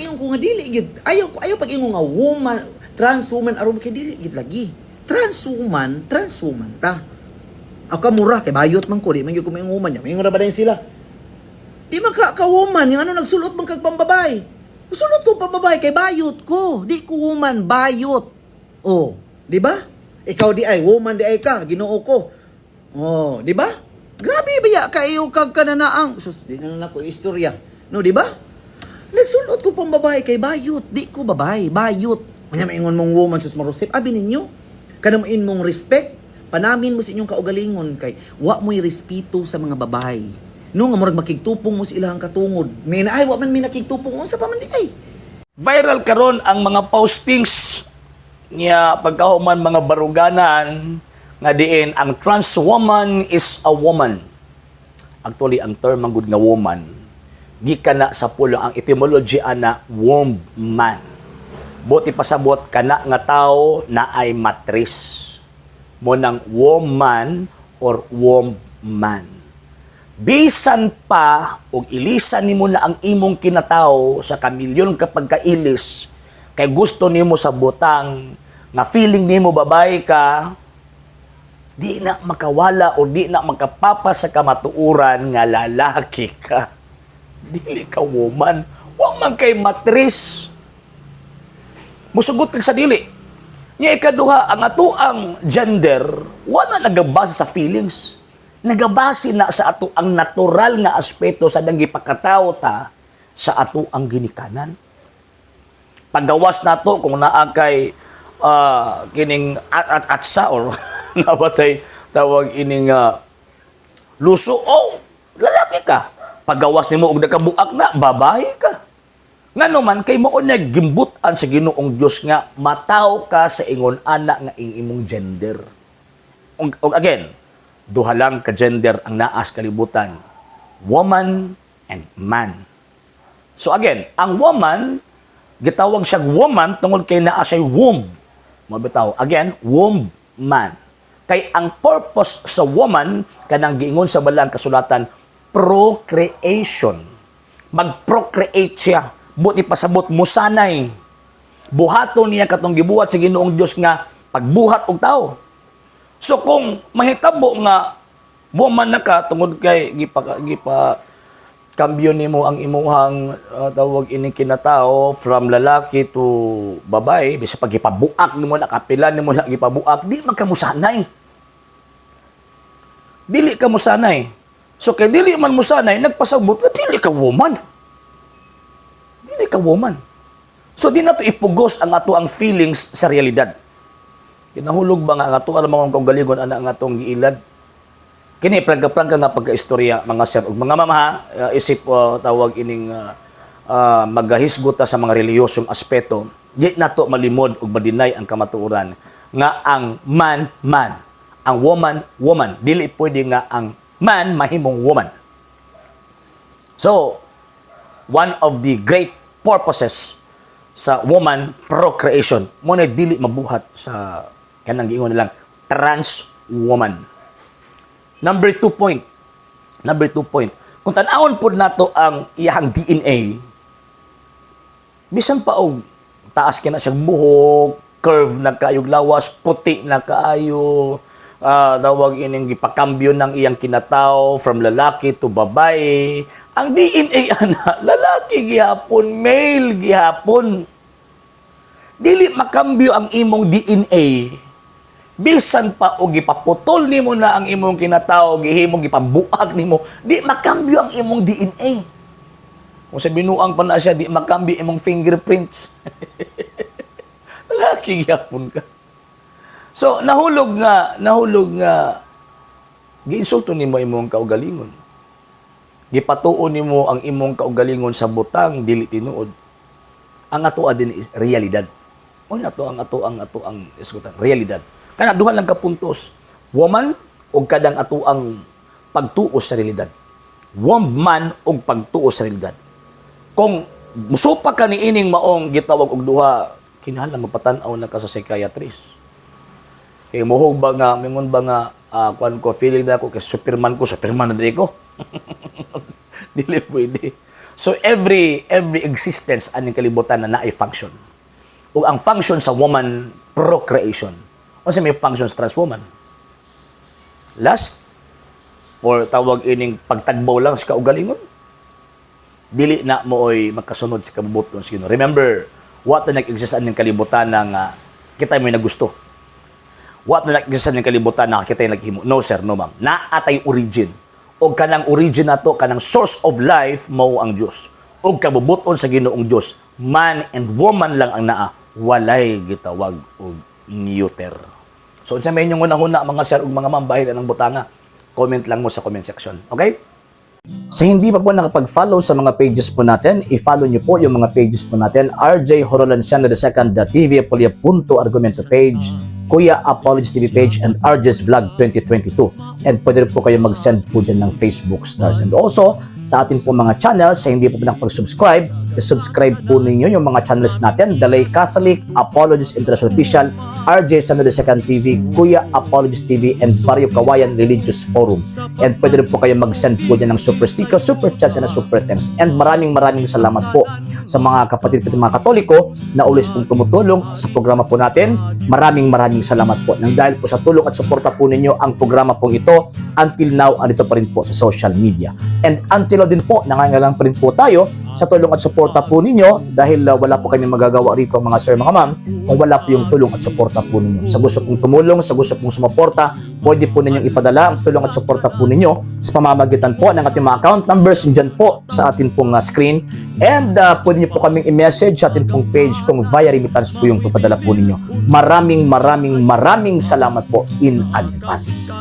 Nag-ingon ko nga dili gid. Ayaw ko, ayaw pag-ingon nga woman, trans woman aron kay dili gid lagi. Trans woman, trans woman ta. Ako ka mura kay bayot man ko, di man gyud ko moingon woman nya. Moingon ra ba dayon sila? Di man ka, ka woman, yung ano nagsulot man kag pambabay. Sulot ko pambabay kay bayot ko. Di ko woman, bayot. Oh, di ba? Ikaw di ay woman di ay ka, Ginoo ko. Oh, di ba? Grabe ba ya kayo kag kananaang. Sus, di na lang ako istorya. No, di ba? Nagsulot ko pambabae kay bayot, di ko babae, bayot. Unya maingon mong woman, sus marusip, abi ninyo. Kanang mong respect, panamin mo sa inyong kaugalingon kay wa mo'y respeto sa mga babae. No nga murag makigtupong mo sa ilahang katungod. May na ay wa man may nakigtupong, unsa pa man di ay. Viral karon ang mga postings niya pagkahuman mga baruganan nga diin ang trans woman is a woman. Actually, ang term man gud nga woman gikan na sa pulong, ang etymology ana, womb man. Buot ipasabot, kana nga tao na ay matris. Mao nang woman or womb man. Bisan pa og ilisan nimo na ang imong kinatao sa kamilyon kapag kailis kay gusto nimo sa butang nga feeling nimo babae ka, di na makawala o di na makapapa sa kamatuoran nga lalaki ka. Dili ka woman. Wa man kay matris. Musugot kag sa dili. Nya ikaduha, ang atoang gender, wala nagabase sa feelings. Nagabase na sa ato ang natural nga aspeto sa dang gipakatao ta sa ato ang ginikanan. Paggawas nato kung naa kay kining at at atsa or nabatay tawag ining luso, oh, lalaki ka. Paggawas nimo og nakabuak na, babae ka. Ngano man kay mao na gimbut-an sa Ginoong Dios nga matawo ka sa ingon ana nga imong gender. Og again, duha lang ka gender ang naa sa kalibutan: woman and man. So again, ang woman, gitawag siyang woman tungod kay naa siya'y womb. Mabitaw. Again, womb man. Kay ang purpose sa woman, kanang giingon sa balang kasulatan, procreation. Mag-procreate siya. Buot ipasabot, musanay. Buhaton niya katong gibuhat sa Ginoong Dios nga pagbuhat og tao. So kung mahitabo nga woman na ka tungod kay gipa gipa kambyo nimo ang imuhang tawag ini kinatao from lalaki to babae, bisa pag gipabuak nimo na, kapilan nimo na gipabuak, di man ka musanay. Dili ka musanay. So kay dili man musanay, nagpasabot nga dili ka woman. Dili ka woman. So di nato ipugos ang ato ang feelings sa realidad. Kinahulog ba nga ang ato alam mga kaugalingon ana nga atong giilad? Kini prangka-prangka nga pagkaistorya, mga sir ug mga mama ha, isip tawag ining magahisgot ta sa mga reliyosong aspeto, di nato malimod ug madinay ang kamatuoran nga ang man man, ang woman woman, dili pwede nga ang man mahimong woman. So one of the great purposes sa woman, procreation. Mao na dili mabuhat sa kanang giingon nilang trans woman. Number two point. Number two point. Kung tan-awon pod nato ang iyahang DNA, bisan pa og taas kina siyang buhok, curve na kaayog lawas, puti na kaayo, tawag ining gipakambyo ng iyang kinatao from lalaki to babae. Ang DNA ana, lalaki gihapon, male gihapon. Dili makambyo ang imong DNA. Bisan pa og gipaputol nimo na ang imong kinatao, gihimong gipabuak nimo, di makambyo ang imong DNA. Kung sa binuang pa na siya, di makambyo imong fingerprints. Lalaki gihapon ka. So, nahulog nga, giinsulto nimo imong kaugalingon. Gipatuo nimo ang imong kaugalingon sa butang dili tinuod. Ang atoa din is realidad. Mao na to ang ato ang isgutan, realidad. Kana duha lang ka puntos. Woman og kadang ato ang pagtuo sa realidad. Woman og pagtuo sa realidad. Kung musupak ka ni ining maong gitawag og duha, kinahanglan magpatan-aw na ka sa psychiatrist. Kay muhog ba nga, mingon ba nga, kuan ko, feeling na ako, kay Superman ko, Superman na diri ko. Dili pwede. So every existence aning kalibutan na naay function. Ug ang function sa woman, procreation. Unsa may function sa trans woman? Lust or tawag ining pagtagbaw lang sa kaugalingon? Dili na mooy magkasunod sa kabubuton sa Ginoo. Remember, wa ta nag-exist aning kalibutan nga kita mo'y nagusto. Wa ta nag-exist aning kalibutan na kita naghimo. No sir, no ma'am. Naa tay origin. O kanang origin nato, kanang source of life mao ang Dios. Og kabubuton sa Ginoong Dios, man and woman lang ang naa, walay gitawag og neuter. So unsa may inyong hunahuna, mga sir ug mga ma'am, bahin anang butanga? Comment lang mo sa comment section. Okay? Sa hindi pa po nakapag-follow sa mga pages po natin, i-follow nyo po yung mga pages po natin. RJ Horolansiano II, TV Apolia Punto Argumento page, Kuya Apologies TV page, and RJ's Vlog 2022. And pwede rin po kayo mag-send po dyan ng Facebook stars. And also, sa atin po mga channels, sa hindi po nakapag-subscribe, i-subscribe po ninyo yung mga channels natin: Dalay Catholic, Apologies International Official, RJ Sano II TV, Kuya Apologies TV, and Barrio Kawayan Religious Forum. And pwede rin po kayo mag-send po dyan ng super sticker, super chats, and super thanks. And maraming maraming salamat po sa mga kapatid po mga Katoliko na always pong tumutulong sa programa po natin. Maraming maraming salamat po. Nang dahil po sa tulong at suporta po ninyo, ang programa pong ito until now andito pa rin po sa social media. And until now din po, nangangailangan pa rin po tayo sa tulong at suporta po ninyo dahil wala po kami magagawa rito, mga sir, mga ma'am, kung wala po yung tulong at suporta po ninyo. Sa gusto pong tumulong, sa gusto pong sumuporta, pwede po ninyong ipadala ang tulong at suporta po ninyo sa pamamagitan po ng ating mga account numbers dyan po sa atin pong screen. And pwede niyo po kaming i-message sa atin pong page kung via remittance po yung papadala po ninyo. Maraming maraming maraming salamat po in advance.